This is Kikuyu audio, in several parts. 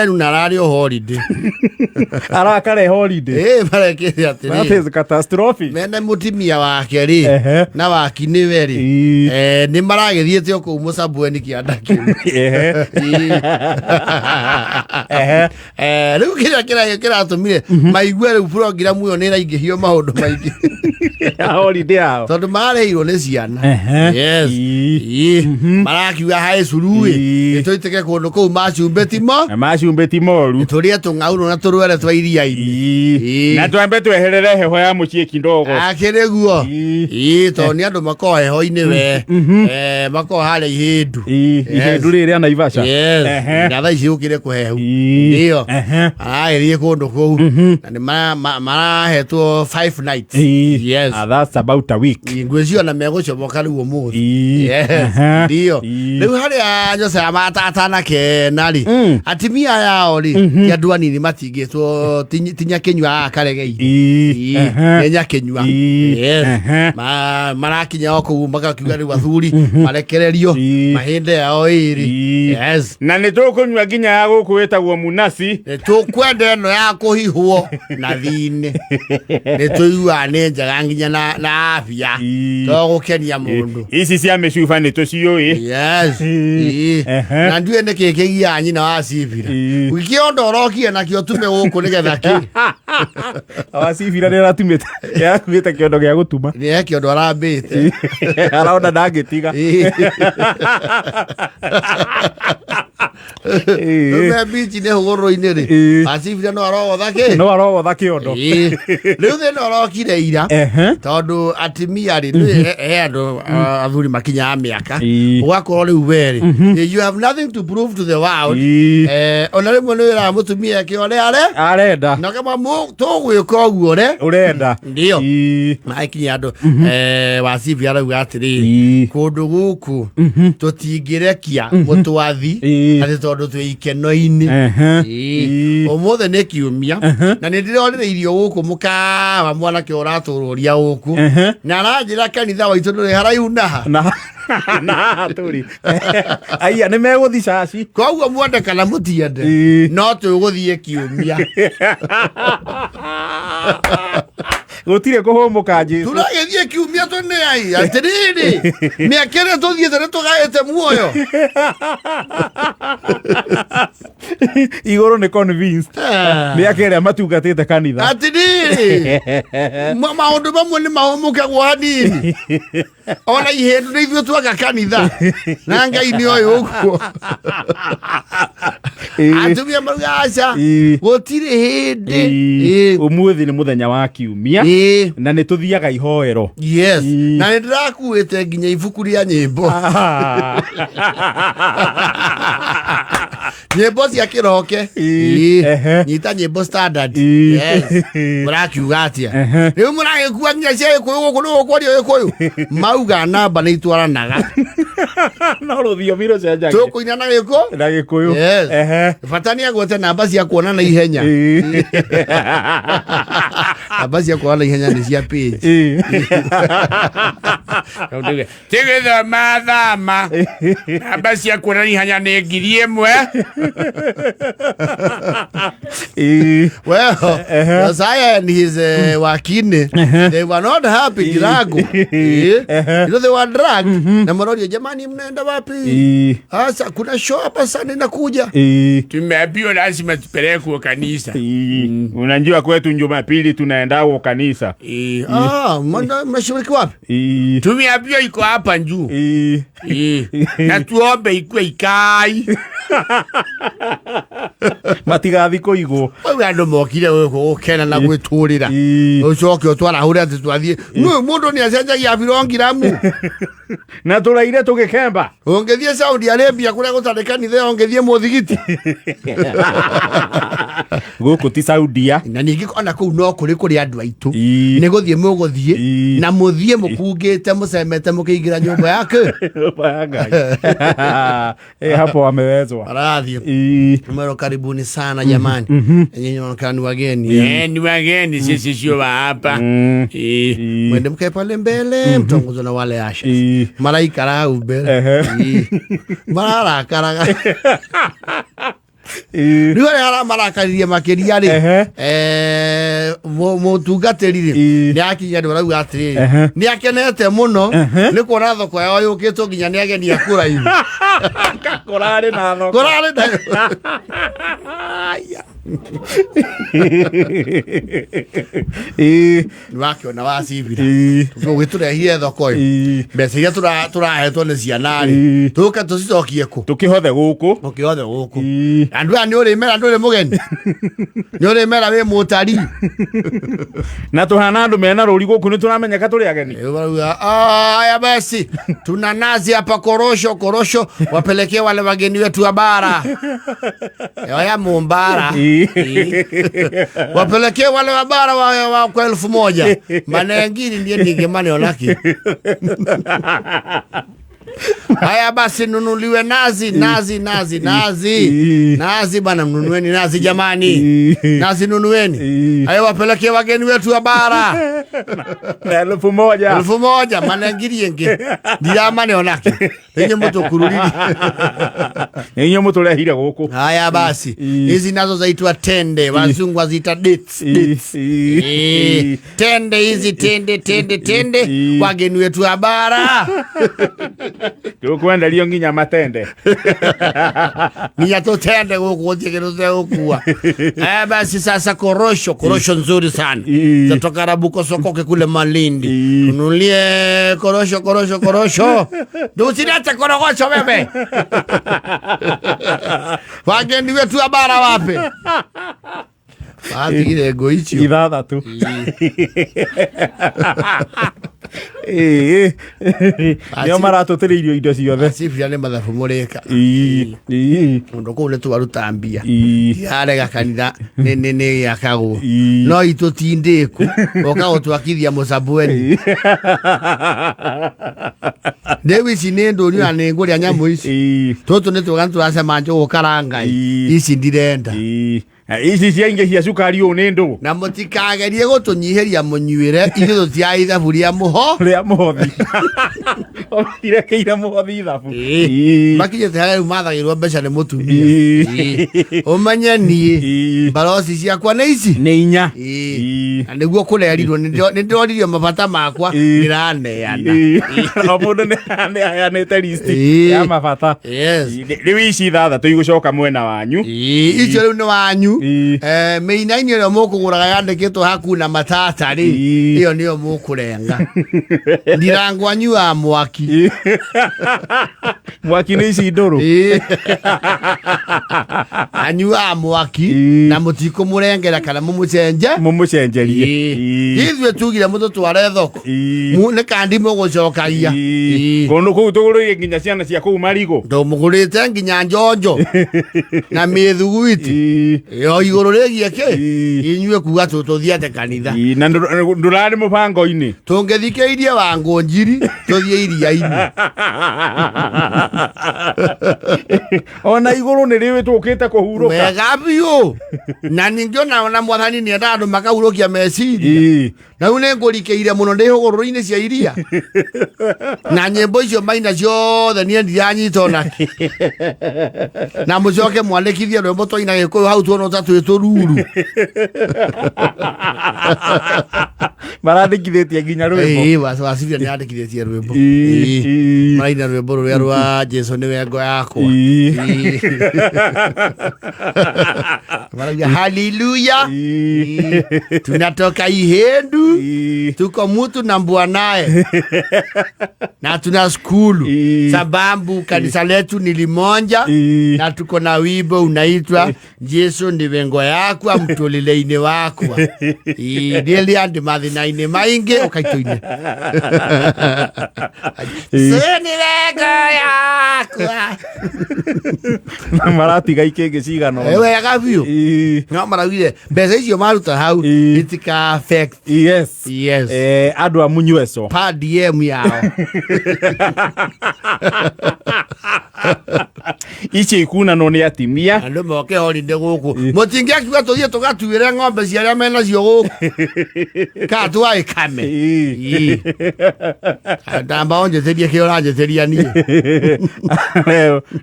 Mũkenu na ararĩ o holiday. Arakare holiday. Ĩ marekire That atĩrĩ is catastrophe. mena mũtimia wake rĩ Ehe. na waki nĩwe rĩ Ii. nĩ maragĩthiĩte o kũu mũcabweni kĩanda kĩu. Ehe. Ii. Ehe. Rĩu kĩrĩa kĩratũmire maigue rĩu programu ĩyo nĩ ĩraingĩhio maũndũ maingĩ. Holiday yao. Tondũ mararĩirwo nĩ ciana. Ehe. Yes. Ii. Ii. Marakiuga haĩ curuĩ Ii. tũitĩke kũndũ kũu macumbĩ timo. Na macumbĩ ti moru. Tũrĩe tũng'aurũ na tũrwere twa iria-inĩ. Ii. Ii. Na twambe tweherere heho ya mũciĩ kidogo. Akĩrĩ guo. Ii. Ii, tondũ nĩ andũ makoragwo heho-inĩ we. Makoragwo harĩa ihĩndu. Ii. Yes. Ihĩndu rĩrĩa Naivasha. Yes. Ehe. Na thaa ici gũkĩrĩ kũhehu. Ii. Ndio. Ehe. Maragĩthiĩ kũndũ kũu na nĩ marahetwo 5 nights. Ii. Yes. Ah, that's about a week. Ngwĩciria ona megũcomoka rĩu ũmũthĩ. Ii. Yes. Ehe. Ndio. Ii. Rĩu harĩa Joseph matatana rĩ, atimia yao rĩ, ti andũ anini matingĩtwo ti Nyakinyua haha Karegei. Ii. Ii, Ehe. nĩ Nyakinyua. Ii. Yes. Ehe. Marakinya o kũu magakiuga rĩu athuri marekererio Ii. mahĩndĩ yao ĩrĩ. Ii. Yes. Na nĩ tũkũnyua nginya ya gũkũ ĩtagwo munasi. Nĩ tũkwenda ĩno ya kũhihwo na thini nĩ tũiguaga nĩ njega nginya na afya. Ii. To gũkenia mũndũ. Ici cia mĩcuba nĩ tũciũĩ. Yes. Ii. Ii. Ehe. Na ndiũĩ nĩ kĩ kĩgiaga nyina wa cibira. Ii. Kĩondo ũrokire nakĩo tume gũkũ nĩgetha kĩ. Wacibira nĩ aratumĩte nĩ aratumĩte kĩondo gĩa gũtuma. Nĩ he kĩondo arambĩte. Arona ndangĩtiga. Ii. Ii. Tume bichi nĩ hũgũrũrũ-inĩ rĩ. Ii. Wacibira no arogotha kĩ. No arogotha kĩondo. Ii. Rĩu thĩna ũrokire ira. Ehe. Tondũ atimia rĩ nĩ he andũ athuri makinyaga mĩaka Ii. ũgakorwo rĩu we rĩ you have nothing to prove to the world. Ii. Ona rĩmwe nĩ wĩraga mũtumia eke ũrĩa are Arenda. na kama tũgwĩka ũguo re Ũrenda. Ndio. Ii. Makinya andũ wacibi arauga atĩrĩrĩ, Ii. kũndũ gũkũ tũtingĩrekia mũtwathi Ii. atĩ tondũ twĩ ikeno-inĩ. Ehe. Ii. Ii. Ũmũthĩ nĩ kiumia na nĩ ndĩrorire irio gũkũ mũkawa mwanake ũratũrũria gũkũ Ehe. na aranjĩra kanitha waitũ ndũrĩ haraihu naha. Na haha tũrĩ aiya nĩ megũthi caci. Koguo mwende kana mũtiende, Ii. no tũgũthiĩ kiumia. Gũtirĩ kũhũmũka Jesu. Tũragĩthiĩ kiumia tũnĩ ai atĩrĩrĩ mĩaka ĩrĩa tũthiĩte nĩ tũgaĩte muoyo. Igũrũ nĩ convinced. Ah. Mĩaka ĩrĩa matungatĩte kanitha. Atĩrĩrĩ maũndũ mamwe nĩ mahũmũkagwo hanini ona ihĩndũ nĩ ithuĩ twaka kanitha na Ngai nĩ oĩ ũguo. Atumia maruga aca. Ii. Gũtirĩ hĩndĩ. Ĩ. Ũmũthĩ nĩ mũthenya wa kiumia Ĩ. na nĩ tũthiaga ihoero. Yes. Ii. Na nĩ ndĩrakuĩte nginya ibuku rĩa nyĩmbo, nyĩmbo cia kĩroke. Ii. Ii. Ehe. Nyita nyĩmbo standard. Ii. Yes. Mũrakiuga atĩa? Ehe. Rĩu mũragĩkua nginya cia gĩkũyũ gũkũ nĩ gũkwario gĩkũyũ mauga namba nĩ itwaranaga. No rũthiomi rũcenjagia. Tũkũina na gĩkũ Na gĩkũyũ. Yes. Ehe. Bata nĩ agwete namba cia kuona na ihenya. Ii. Namba cia kuona na ihenya nĩ cia page. Ii. Tigithoma thama namba cia kuonania ihenya nĩ 1000. Ii. Well, Josiah and his wakine, they were not happy Kirago. Eh? They were dragged. Na marorio, jamani mnaenda wapi? Ii. Asa kuna show hapa sana inakuja. Ii. Tumeambiwa lazima tupelekwe kanisa. Ii. Unajua kwetu Jumapili tunaendao kanisa. Eh, ah, mnashiriki wapi? Ii. Tumeambiwa iko hapa juu. Ii. Eh, na tuombe ikue ikai. Matigathi kũigwo. Wewe andũ mokire gũkũ gũkena na gwĩtũrĩra. Ii. Ũcoke ũtwarahũre atĩ twathiĩ. Nũ mũndũ nĩ acenjagia birongiramu. Na tũraire tũgĩkemba. Ũngĩthiĩ Saudi Arabia kũrĩa gũtarĩ kanitha ũngĩthiĩ mũthigiti. Gũkũ ti Saudia. Na ningĩ ona kũu no kũrĩ kũrĩ andũ aitũ. Ii. Nĩ gũthiĩ mũgũthiĩ Ii. na mũthiĩ mũkungĩte mũcemete mũkĩingĩra nyũmba yake. Nyũmba ya Ngai. Eh, hapo wamewezwa. Arathiĩ. Ii. Mwero karibuni sana jamani. Nyinyi mnaonekana ni wageni. Eh, ni wageni sisi, sio wa hapa. Eh. Ii. Mwende mkae pale mbele mtaongozwa na wale asha. Ii. Maraikara hau mbere. Ehe. Ii. Mararakaraga. Rĩu arĩa aramarakaririe makĩria rĩ, mũtungatĩri rĩ, nĩ akinya andũ arauga atĩrĩrĩ, nĩ akenete mũno nĩ kuona thoko yao yũkĩtwo nginya nĩ ageni a kũraihu. Kũrarĩ na thoko. Kũrarĩ nayo. Nĩ wakĩona wacibira ũgĩtũrehire thoko ĩ, mbeca iria tũrahetwo nĩ ciana rĩ, tũke tũcicokie kũ? Tũkĩhothe gũkũ. Ũkĩothe gũkũ. Andũ aya nĩ ũrĩmera ndũrĩ mũgeni, nĩ ũrĩmera wĩ mũtari. Na tũhana andũ mena rũri gũkũ, nĩ tũramenyeka tũrĩ ageni. Eh, barauga, "Ah, haya basi tuna nazi hapa, korosho korosho wapelekee wale wageni wetu wa bara ya mumbara. Wapelekee wale wa bara wa kwa 1000 manengiri ndiye ningemane onaki. Haya basi nunuliwe nazi nazi nazi nazi nazi bana, mnunueni nazi jamani, nazi nunueni. Haya wapelekee wageni wetu wa bara Na 1000. 1000 manengiri ingi ndiramane onake inye mutukururiri. Nĩ inyuĩ mũtũrehire gũkũ. Haya basi hizi nazo zaitwa tende, wazungu waziita dates, dates. Tende hizi tende tende tende wageni wetu wa bara. Tũkwenderio nginya matende. Nginya tutende guku gutie kindu tegukua. Eh, basi sasa korosho, korosho nzuri sana zatoka Rabuko Sokoke kule Malindi. Tunulie korosho korosho korosho, usilete korogosho wewe. Wageni wetu wa bara wape batigire ngo icio. 6. Nĩo maratũtĩrĩirio indo ciothe. Cibira nĩ mathabu mũrĩka. Mũndũ kũu nĩ twaruta mbia. Yarega kanitha nĩ yakagwo no itũtindĩku oka gũtwakithia mũcabweni. Rĩu ici nĩ ndũri na nĩ ngũrĩa nyamũ ici. Tũtũ nĩ twega, nĩ tũracema njũgũ karanga. Ici ndirenda. Ici ciaingĩhia cukari ũũ nĩ ndũgũ. Na mũtikagerie gũtũnyihĩria mũnyuĩre, ithuĩ tũtiaĩ ithabu rĩa mũho rĩa mũhothi, matirekeire mũhothi ithabu. Makinyĩte harĩa rĩu mathagĩrwo mbeca nĩ mũtumia. Ũmenye niĩ baroci ciakwa nĩ ici. Nĩ 4. Na nĩguo kũrerirwo, nĩ ndĩroririo mabata makwa, ndĩraneana. O mũndũ nĩ aheanĩte listi ya mabata. Yes. Rĩu ici 6 igũcoka mwena wanyu. Icio rĩu nĩ wanyu. Mĩinainĩ ĩrĩa mũkũgũraga yandĩkĩtwo hakuna matata rĩ, ĩyo nĩyo mũkũrenga. Ndirango anyu wa mwaki. Mwaki nĩ ici ndũrũ. Anyu wa mwaki na mũtikũmũrengera kana mũmũcenje. Mũmũcenjerie. Ithuĩ tugire mũtũtware thoko. Nĩ kandi mũgũcokagia. Kũndũ kũu tũgũrĩire nginya ciana cia kũu marigũ. Ndũmũgũrĩte nginya njonjo na mĩthuguiti yo igũrũ rĩgiĩ kĩ inyuĩ kuga tũthiĩte kanitha. Na ndũrarĩ mũbango-inĩ. Tũngĩthikĩirie Wangũnjiri tũthiĩ iria-inĩ. Ona igũrũ nĩ rĩũĩ tũkĩte kũhurũka. Wega biũ. Na ningĩ ona mwathani nĩ endaga andũ makahurũkia meciria. Na rĩu nĩ ngũrikĩire mũno ndĩ hũgũrũrũ-inĩ cia iria. Na nyĩmbo icio maina ciothe niĩ ndiranyita onakĩ. Na mũcoke mwandĩkithie rwĩmbo twaina Gĩkũyũ hau tuonwo ta twĩ tũruru. Marandĩkithĩtie nginya rwĩmbo. Wacibia nĩ andĩkithĩtie rwĩmbo. Maraina rwĩmbo rũrĩa rwa Jesu nĩwe ngo yakwa. Marauga haleluya. Tunatoka Ihendu, tuko mutu na mbwanaye na tuna skulu sababu kanisa letu ni limonja na tuko na wimbo unaitwa Jesu ni wengo yakwa mtulile-inĩ wakwa. Rĩrĩa ndĩ mathĩna-inĩ maingĩ ũkaitũine. Jesu ni wengo yakwa. Maratiga ikĩngĩ cigana ũna. Wega biũ. No maraugire mbeca icio maruta hau itika affect. Yes. Andũ a munyweco. Pa dm yao. Icio ikunanwo nĩ atimia. Andũ moke holiday gũkũ, mũtingĩakiuga tũthiĩ tũgatuĩre ng'ombe cia arĩa menacio gũkũ kana tũgagĩkame. Ndamba ũnjĩtĩrie kĩ ũranjĩtĩria niĩ.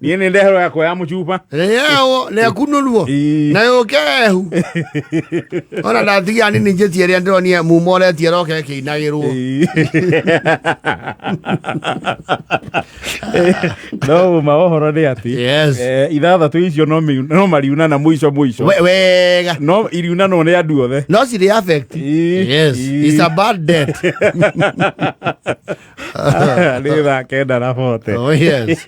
Niĩ nĩ ndehero yakwa ya mũcuba. Rĩeo nĩekunũrwo na yũke ehu ona ndatigia nini njĩtie ĩrĩa ndĩronie muma ũretie roke ĩkĩinagĩrwo. No ma ũhoro nĩ atĩ 6 icio no mariunana mũico mũico. Wega. No iriunanwo nĩ andũ othe. No cirĩ affect. Yes. It's a bad debt. Nĩ thaa 9 na 40. Oh, yes.